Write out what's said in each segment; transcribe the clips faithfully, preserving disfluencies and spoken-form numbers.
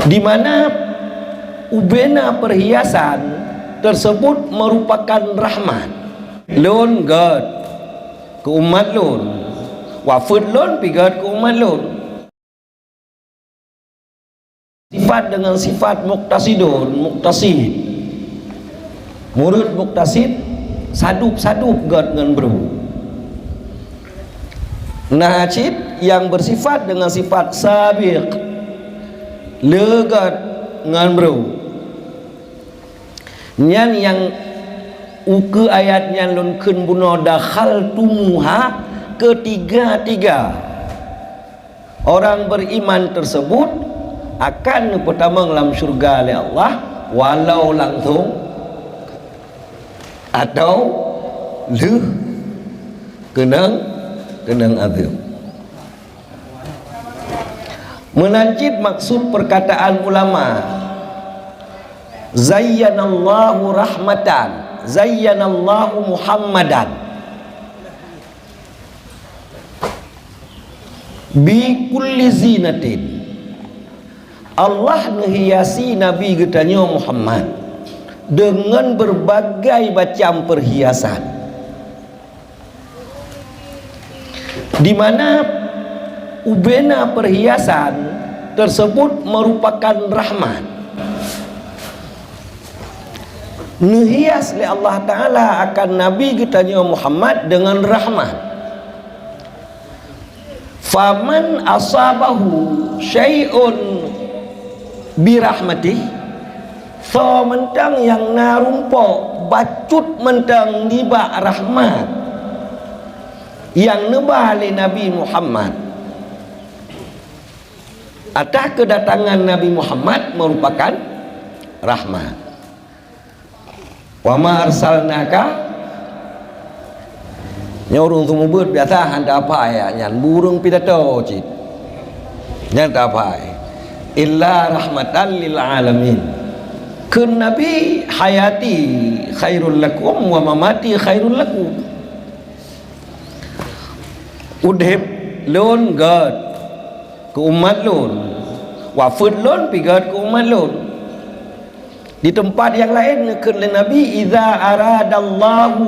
Di mana ubena perhiasan tersebut merupakan rahmat. Lôn gét keu umat lôn, wafeuet lôn pih gét keu umat lôn. Sifat dengan sifat muktasidun, muktasid. Murid muktasid, sadup-sadup gét ngon brôk. Na cit nyang bersifat dengan sifat sabiq, le gét ngon brôk. Nyan nyang ukeue ayat nyan lôn kheun bunoe, dakhaltumuha, ketiga-tiga orang beriman tersebut akan neupeutamong lam syurga lé Allah, walau langsung atau lheueh keunong, keunong azeueb. Meunan cit maksud perkataan ulama, "Zayyanallahu rahmatan, zayyanallahu Muhammadan bi kulli zinatin." Allah neuhiasi Nabi geutanyoe Muhammad deungon berbagai macam perhiasan. Di mana ubena perhiasan tersebut merupakan rahmat. Neuhias lé Allah Ta'ala akan Nabi geutanyoe Muhammad deungon rahmat. Faman asabahu syai'un birahmatih, soe mantong nyang na rumpok bacut mantong nibak rahmat nyang neuba lé Nabi Muhammad. Atas keudatangan Nabi Muhammad merupakan rahmat. Wa ma arsalnaka, nyoe ureuëng seumeubeuet biasa hana taphai ayat nyan, ureuëng pidato cit. Nyan taphai. Illa rahmatan lil alamin. Kheun Nabi, "Hayati khairul lakum wa mamati khairul lakum." Udeb lôn gét keu umat lôn, wafeuet lôn pih gét keu umat lôn. Di teumpat nyang laén neukheun lé Nabi, "Idza aradallahu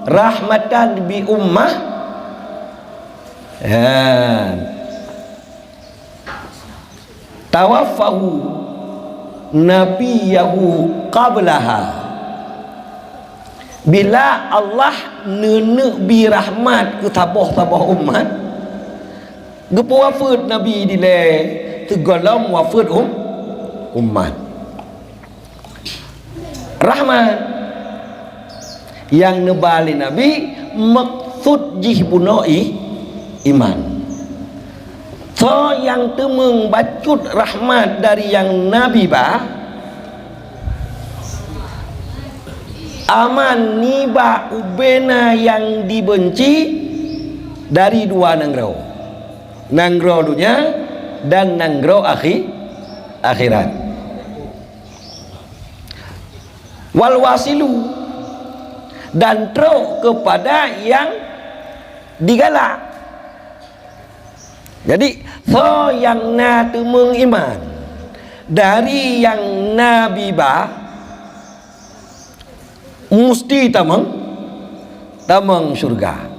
rahmatan bi ummah," ya, "tawaffahu nabiyahu qablaha." Bila Allah neuneuk bi rahmat keu saboh-saboh umat, geupeuwafeuet Nabi dilée sigohlom wafeuet um-, umat. Rahmat nyang neuba lé Nabi, maksud jih bunoe i-, iman. Soe nyang teumeung bacut rahmat dari nyang Nabi ba, aman nibak ubena nyang dibeunci dari dua nanggroe, nanggroe donya dan nanggroe akhi-, akhirat. Wal wasilu, dan trok keupada nyang digalak. Jadi, soe nyang na teumeung iman dari nyang Nabi ba, musti tamong, tamong syurga.